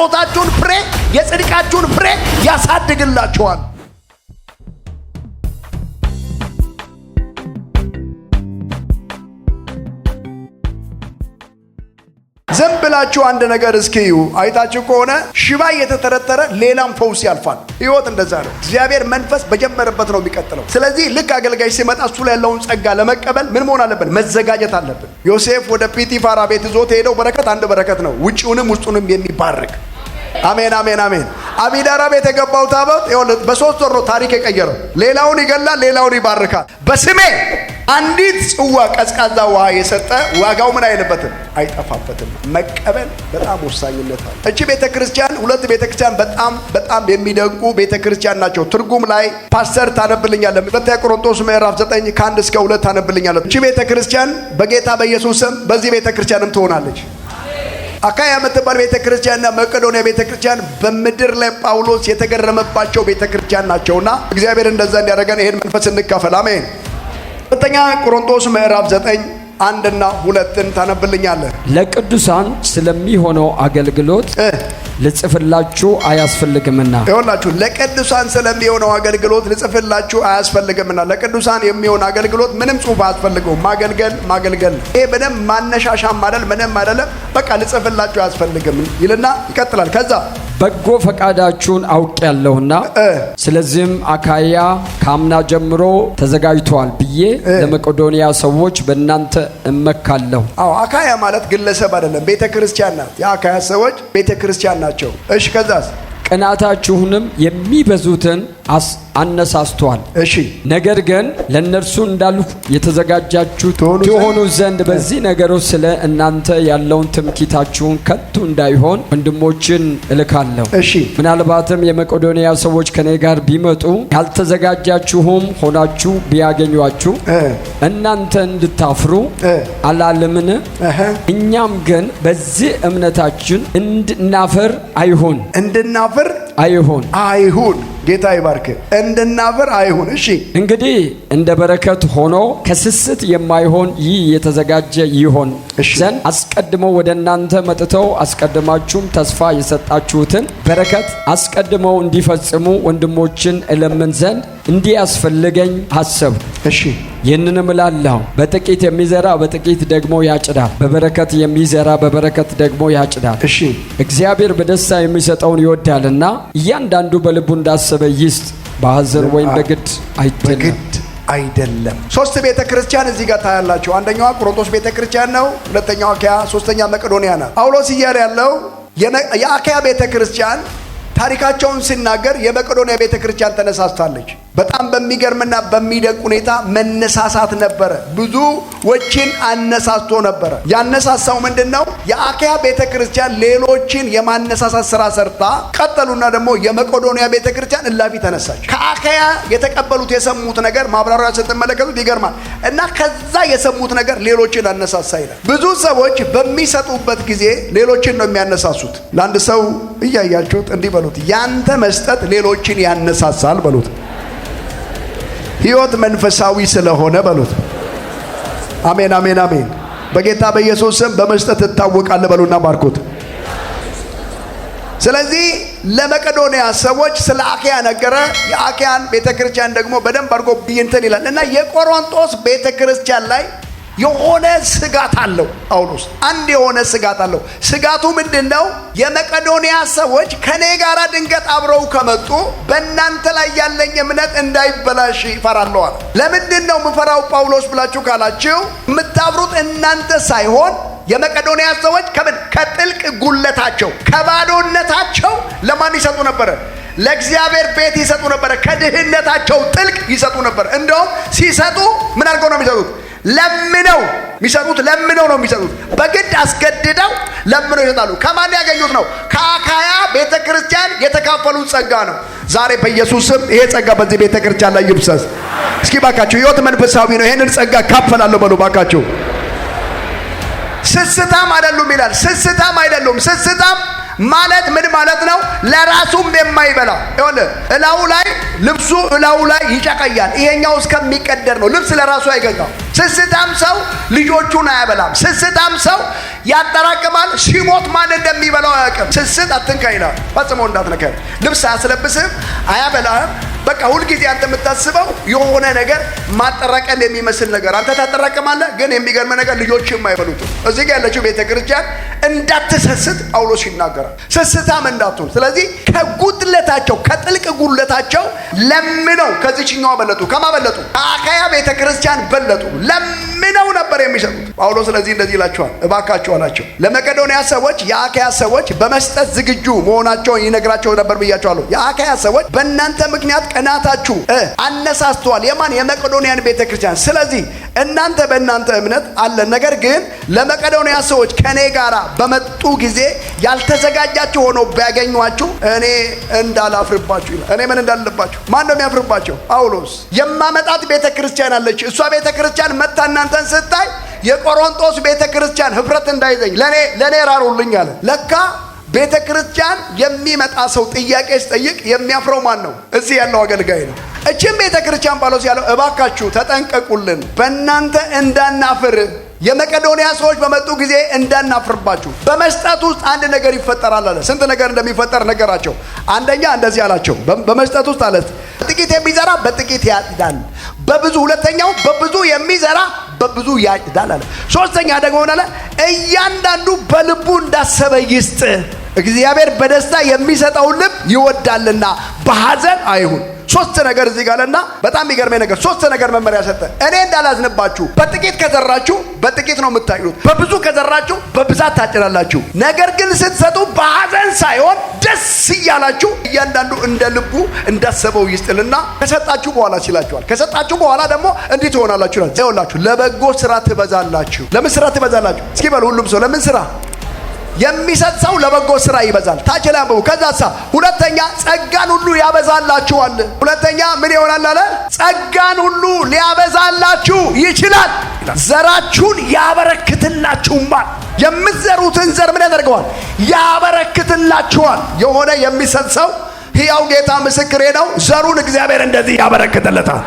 የጸሎታችሁን ፍሬ፣ የጽድቃችሁን ፍሬ ያሳድግላችኋል። ዝም ብላችሁ አንድ ነገር እስኪዩ አይታችሁ ከሆነ ሽባ እየተተረተረ ሌላም ፈውስ ያልፋል። ህይወት እንደዛ ነው። እግዚአብሔር መንፈስ በጀመረበት ነው የሚቀጥለው። ስለዚህ ልክ አገልጋይ ሲመጣ እሱ ላይ ያለውን ጸጋ ለመቀበል ምን መሆን አለብን? መዘጋጀት አለብን። ዮሴፍ ወደ ጲጢፋራ ቤት ይዞት ሄደው በረከት አንድ በረከት ነው፣ ውጪውንም ውስጡንም የሚባርክ። አሜን፣ አሜን፣ አሜን። አቢዳራ ቤት የገባው ታቦት በ3 ወር ነው ታሪክ የቀየረው። ሌላውን ይገላል፣ ሌላውን ይባርካል። በስሜ አንዲት ጽዋ ቀዝቃዛ ውሃ የሰጠ ዋጋው ምን አይልበትም፣ አይጠፋበትም። መቀበል በጣም ወሳኝነት አለ። እቺ ቤተክርስቲያን፣ ሁለት ቤተክርስቲያን በጣም በጣም የሚደንቁ ቤተክርስቲያን ናቸው። ትርጉም ላይ ፓስተር ታነብልኛለህ። ሁለተኛ ቆሮንቶስ ምዕራፍ 9 ከ1 እስከ 2 ታነብልኛለህ። እቺ ቤተክርስቲያን በጌታ በኢየሱስ ስም በዚህ ቤተክርስቲያንም ትሆናለች። አካያ የምትባል ቤተክርስቲያንና መቄዶንያ ቤተክርስቲያን በምድር ላይ ጳውሎስ የተገረመባቸው ቤተክርስቲያን ናቸውና እግዚአብሔር እንደዛ እንዲያደርገን ይሄን መንፈስ እንካፈል። አሜን። ሁለተኛ ቆሮንቶስ ምዕራፍ 9 1ና 2ን ታነብልኛለህ። ለቅዱሳን ስለሚሆነው አገልግሎት ልጽፍላችሁ አያስፈልግምና። ይኸውላችሁ፣ ለቅዱሳን ስለሚሆነው አገልግሎት ልጽፍላችሁ አያስፈልግምና። ለቅዱሳን የሚሆን አገልግሎት ምንም ጽሁፍ አያስፈልገውም። ማገልገል ማገልገል። ይሄ ምንም ማነሻሻም አይደል፣ ምንም አይደለም። በቃ ልጽፍላችሁ አያስፈልግም ይልና ይቀጥላል። ከዛ በጎ ፈቃዳችሁን አውቄያለሁና ስለዚህም አካይያ ከአምና ጀምሮ ተዘጋጅተዋል ብዬ ለመቄዶንያ ሰዎች በእናንተ እመካለሁ። አዎ፣ አካያ ማለት ግለሰብ አይደለም፣ ቤተ ክርስቲያን ናት። የአካያ ሰዎች ቤተ ክርስቲያን ናቸው። እሺ፣ ከዛስ? ቅናታችሁንም የሚበዙትን አነሳስቷል። ነገር ግን ለእነርሱ እንዳልሁ የተዘጋጃችሁ ትሆኑ ዘንድ በዚህ ነገሮች ስለ እናንተ ያለውን ትምክህታችሁን ከንቱ እንዳይሆን ወንድሞችን እልካለሁ። ምናልባትም የመቄዶንያ ሰዎች ከኔ ጋር ቢመጡ ያልተዘጋጃችሁም ሆናችሁ ቢያገኟችሁ እናንተ እንድታፍሩ አላለምን? እኛም ግን በዚህ እምነታችን እንድናፍር አይሁን። እንድናፍር አይሁን። አይሁን። ጌታ ይባርክ። እንድናፍር አይሁን። እሺ። እንግዲህ እንደ በረከት ሆኖ ከስስት የማይሆን ይህ የተዘጋጀ ይሆን ዘንድ አስቀድመው ወደ እናንተ መጥተው አስቀድማችሁም ተስፋ የሰጣችሁትን በረከት አስቀድመው እንዲፈጽሙ ወንድሞችን እለምን ዘንድ እንዲያስፈልገኝ አሰብኩ። ይህንንም እላለሁ፣ በጥቂት የሚዘራ በጥቂት ደግሞ ያጭዳል፣ በበረከት የሚዘራ በበረከት ደግሞ ያጭዳል። እግዚአብሔር በደስታ የሚሰጠውን ይወዳልና እያንዳንዱ በልቡ እንዳሰበ ይስጥ፣ በሐዘን ወይም በግድ አይደለም። በግድ አይደለም። ሶስት ቤተ ክርስቲያን እዚህ ጋር ታያላችሁ። አንደኛዋ ቆሮንቶስ ቤተ ክርስቲያን ነው። ሁለተኛዋ አካያ፣ ሶስተኛ መቄዶንያ ናት። ጳውሎስ እያለ ያለው የአካያ ቤተ ክርስቲያን ታሪካቸውን ሲናገር የመቄዶንያ ቤተ ክርስቲያን ተነሳስታለች። በጣም በሚገርምና በሚደንቅ ሁኔታ መነሳሳት ነበረ። ብዙዎችን አነሳስቶ ነበረ። ያነሳሳው ምንድን ነው? የአካያ ቤተ ክርስቲያን ሌሎችን የማነሳሳት ስራ ሰርታ ቀጠሉና ደግሞ የመቄዶንያ ቤተ ክርስቲያን እላፊ ተነሳች። ከአካያ የተቀበሉት የሰሙት ነገር ማብራሪያ ስትመለከቱት ይገርማል። እና ከዛ የሰሙት ነገር ሌሎችን አነሳሳ ይላል። ብዙ ሰዎች በሚሰጡበት ጊዜ ሌሎችን ነው የሚያነሳሱት። ለአንድ ሰው እያያችሁት እንዲህ በሉት፣ ያንተ መስጠት ሌሎችን ያነሳሳል በሉት። ህይወት መንፈሳዊ ስለሆነ በሉት። አሜን፣ አሜን፣ አሜን። በጌታ በኢየሱስ ስም በመስጠት ትታወቃለህ በሉና ባርኩት። ስለዚህ ለመቄዶንያ ሰዎች ስለ አካያ ነገረ። የአካያን ቤተክርስቲያን ደግሞ በደንብ አድርጎ እንትን ይላል እና የቆሮንቶስ ቤተክርስቲያን ላይ የሆነ ስጋት አለው ጳውሎስ። አንድ የሆነ ስጋት አለው። ስጋቱ ምንድን ነው? የመቄዶንያ ሰዎች ከኔ ጋር ድንገት አብረው ከመጡ በእናንተ ላይ ያለኝ እምነት እንዳይበላሽ ይፈራለሁ አለ። ለምንድን ነው የምፈራው ጳውሎስ ብላችሁ ካላችሁ፣ የምታፍሩት እናንተ ሳይሆን የመቄዶንያ ሰዎች ከምን ከጥልቅ ጉለታቸው ከባዶነታቸው ለማን ይሰጡ ነበረ? ለእግዚአብሔር ቤት ይሰጡ ነበረ። ከድህነታቸው ጥልቅ ይሰጡ ነበር። እንደውም ሲሰጡ ምን አድርገው ነው የሚሰጡት? ለምነው የሚሰጡት፣ ለምነው ነው የሚሰጡት። በግድ አስገድደው ለምነው ይሰጣሉ። ከማን ያገኙት ነው? ከአካያ ቤተ ክርስቲያን የተካፈሉት ጸጋ ነው። ዛሬ በኢየሱስ ስም ይሄ ጸጋ በዚህ ቤተ ክርስቲያን ላይ ይፍሰስ። እስኪ ባካችሁ ሕይወት መንፈሳዊ ነው። ይሄንን ጸጋ ካፈላለሁ በሉ ባካችሁ። ስስታም አይደሉም ይላል። ስስታም አይደሉም። ስስታም ማለት ምን ማለት ነው? ለራሱም የማይበላ፣ ይኸውልህ፣ እላዩ ላይ ልብሱ እላዩ ላይ ይጨቀያል። ይሄኛው እስከሚቀደር ነው። ልብስ ለራሱ አይገዛም። ስስታም ሰው ልጆቹን አያበላም። ስስታም ሰው ያጠራቅማል። ሲሞት ማን እንደሚበላው አያውቅም። ስስት አትንካ ይላል። ፈጽሞ እንዳትነካ። ልብስ አያስለብስህም፣ አያበላህም። በቃ ሁልጊዜ አንተ የምታስበው የሆነ ነገር ማጠራቀም የሚመስል ነገር አንተ ታጠራቅማለህ። ግን የሚገርም ነገር ልጆችም አይበሉትም። እዚህ ጋር ያለችው ቤተ ክርስቲያን እንዳትሰስት ጳውሎስ ይናገራል። ስስታም እንዳትሆን። ስለዚህ ከጉድለታቸው ከጥልቅ ጉድለታቸው ለምነው ከዚችኛዋ በለጡ። ከማ በለጡ? ከአካያ ቤተ ክርስቲያን በለጡ። ለምነው ነበር የሚሰጡት። ጳውሎስ ስለዚህ እንደዚህ ይላቸዋል፣ እባካችሁ አላቸው። ለመቄዶንያ ሰዎች የአካያ ሰዎች በመስጠት ዝግጁ መሆናቸውን ይነግራቸው ነበር ብያቸዋለሁ። የአካያ ሰዎች በእናንተ ምክንያት ቅናታችሁ አነሳስተዋል። የማን? የመቄዶንያን ቤተ ክርስቲያን። ስለዚህ እናንተ በእናንተ እምነት አለ። ነገር ግን ለመቄዶንያ ሰዎች ከኔ ጋር በመጡ ጊዜ ያልተዘጋጃችሁ ሆኖ ቢያገኟችሁ እኔ እንዳላፍርባችሁ ይላል። እኔ ምን እንዳልልባችሁ? ማን ነው የሚያፍርባቸው? ጳውሎስ። የማመጣት ቤተ ክርስቲያን አለች። እሷ ቤተ ክርስቲያን መታ እናንተን ስታይ የቆሮንቶስ ቤተ ክርስቲያን ህፍረት እንዳይዘኝ ለኔ ራሩልኝ አለ። ለካ ቤተ ክርስቲያን የሚመጣ ሰው ጥያቄ ሲጠይቅ የሚያፍረው ማን ነው? እዚህ ያለው አገልጋይ ነው። እችም ቤተ ክርስቲያን ጳውሎስ ያለው እባካችሁ ተጠንቀቁልን፣ በእናንተ እንዳናፍር፣ የመቄዶንያ ሰዎች በመጡ ጊዜ እንዳናፍርባችሁ። በመስጠት ውስጥ አንድ ነገር ይፈጠራል አለ። ስንት ነገር እንደሚፈጠር ነገራቸው። አንደኛ እንደዚህ አላቸው፣ በመስጠት ውስጥ አለ ጥቂት የሚዘራ በጥቂት ያጭዳል፣ በብዙ ሁለተኛው በብዙ የሚዘራ በብዙ ያጭዳል አለ። ሶስተኛ ደግሞ ምን አለ? እያንዳንዱ በልቡ እንዳሰበ ይስጥ፣ እግዚአብሔር በደስታ የሚሰጠውን ልብ ይወዳልና በሐዘን አይሁን። ሶስት ነገር እዚህ ጋር አለና በጣም የሚገርመኝ ነገር ሶስት ነገር መመሪያ ሰጠ። እኔ እንዳላዝንባችሁ በጥቂት ከዘራችሁ በጥቂት ነው የምታጭዱት፣ በብዙ ከዘራችሁ በብዛት ታጭዳላችሁ። ነገር ግን ስትሰጡ በሐዘን ሳይሆን ደስ እያላችሁ እያንዳንዱ እንደ ልቡ እንዳሰበው ይስጥልና ከሰጣችሁ በኋላ ሲላችኋል። ከሰጣችሁ በኋላ ደግሞ እንዲህ ትሆናላችሁ ይላል። ይኸውላችሁ ለበጎ ስራ ትበዛላችሁ። ለምን ስራ ትበዛላችሁ? እስኪ በሉ ሁሉም ሰው ለምን ስራ የሚሰጥ ሰው ለበጎ ስራ ይበዛል። ታች ላይ አንብቡ። ከዛሳ ሁለተኛ ጸጋን ሁሉ ያበዛላችኋል። ሁለተኛ ምን ይሆናል አለ? ጸጋን ሁሉ ሊያበዛላችሁ ይችላል። ዘራችሁን ያበረክትላችሁማል። የምትዘሩትን ዘር ምን ያደርገዋል? ያበረክትላችኋል። የሆነ የሚሰጥ ሰው ሕያው ጌታ ምስክሬ ነው፣ ዘሩን እግዚአብሔር እንደዚህ ያበረክትለታል።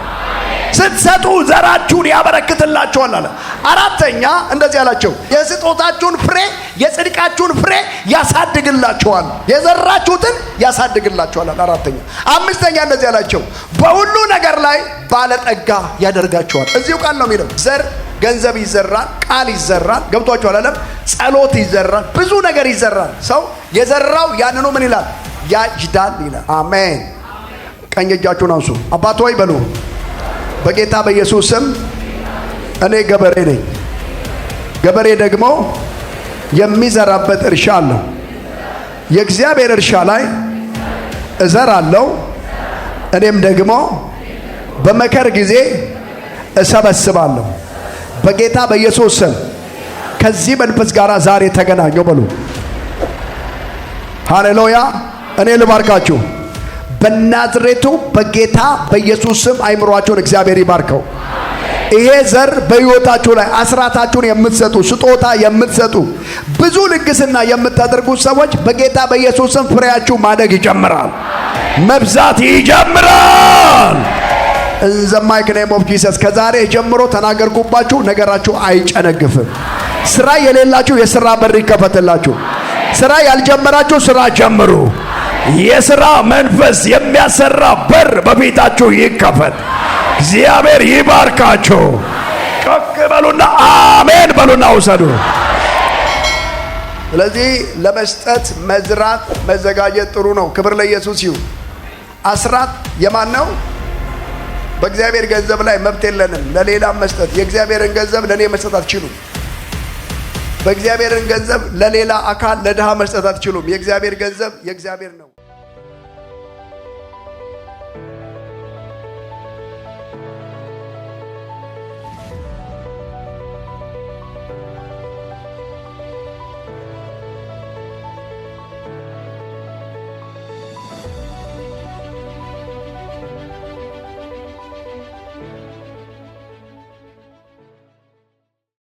ስትሰጡ ዘራችሁን ያበረክትላችኋል አለ። አራተኛ እንደዚህ አላቸው፣ የስጦታችሁን ፍሬ የጽድቃችሁን ፍሬ ያሳድግላችኋል። የዘራችሁትን ያሳድግላችኋል አለ። አራተኛ። አምስተኛ እንደዚህ አላቸው፣ በሁሉ ነገር ላይ ባለጠጋ ያደርጋችኋል። እዚሁ ቃል ነው የሚለው። ዘር ገንዘብ ይዘራል፣ ቃል ይዘራል። ገብቷችኋል አለም? ጸሎት ይዘራል፣ ብዙ ነገር ይዘራል። ሰው የዘራው ያንኑ ምን ይላል? ያጭዳል ይላል። አሜን። ቀኝ እጃችሁን አንሱ። አባት ሆይ በሉ፣ በጌታ በኢየሱስ ስም እኔ ገበሬ ነኝ። ገበሬ ደግሞ የሚዘራበት እርሻ አለው። የእግዚአብሔር እርሻ ላይ እዘራለሁ፣ እኔም ደግሞ በመከር ጊዜ እሰበስባለሁ። በጌታ በኢየሱስ ስም ከዚህ መንፈስ ጋር ዛሬ ተገናኘው በሉ። ሃሌሉያ። እኔ ልባርካችሁ በናዝሬቱ በጌታ በኢየሱስ ስም አይምሯቸውን እግዚአብሔር ይባርከው። ይሄ ዘር በሕይወታችሁ ላይ አስራታችሁን የምትሰጡ፣ ስጦታ የምትሰጡ፣ ብዙ ልግስና የምታደርጉ ሰዎች በጌታ በኢየሱስ ስም ፍሬያችሁ ማደግ ይጀምራል፣ መብዛት ይጀምራል። In the mighty name of Jesus ከዛሬ ጀምሮ ተናገርኩባችሁ፣ ነገራችሁ አይጨነግፍም። ስራ የሌላችሁ የስራ በር ይከፈትላችሁ። ስራ ያልጀመራችሁ ስራ ጀምሩ። የሥራ መንፈስ የሚያሰራ በር በፊታችሁ ይከፈት። እግዚአብሔር ይባርካችሁ። ጮክ በሉና አሜን በሉና ውሰዱ። ስለዚህ ለመስጠት መዝራት መዘጋጀት ጥሩ ነው። ክብር ለኢየሱስ ይሁን። አስራት የማን ነው? በእግዚአብሔር ገንዘብ ላይ መብት የለንም። ለሌላም መስጠት የእግዚአብሔርን ገንዘብ ለእኔ መስጠት አትችሉም። በእግዚአብሔርን ገንዘብ ለሌላ አካል ለድሃ መስጠት አትችሉም። የእግዚአብሔር ገንዘብ የእግዚአብሔር ነው።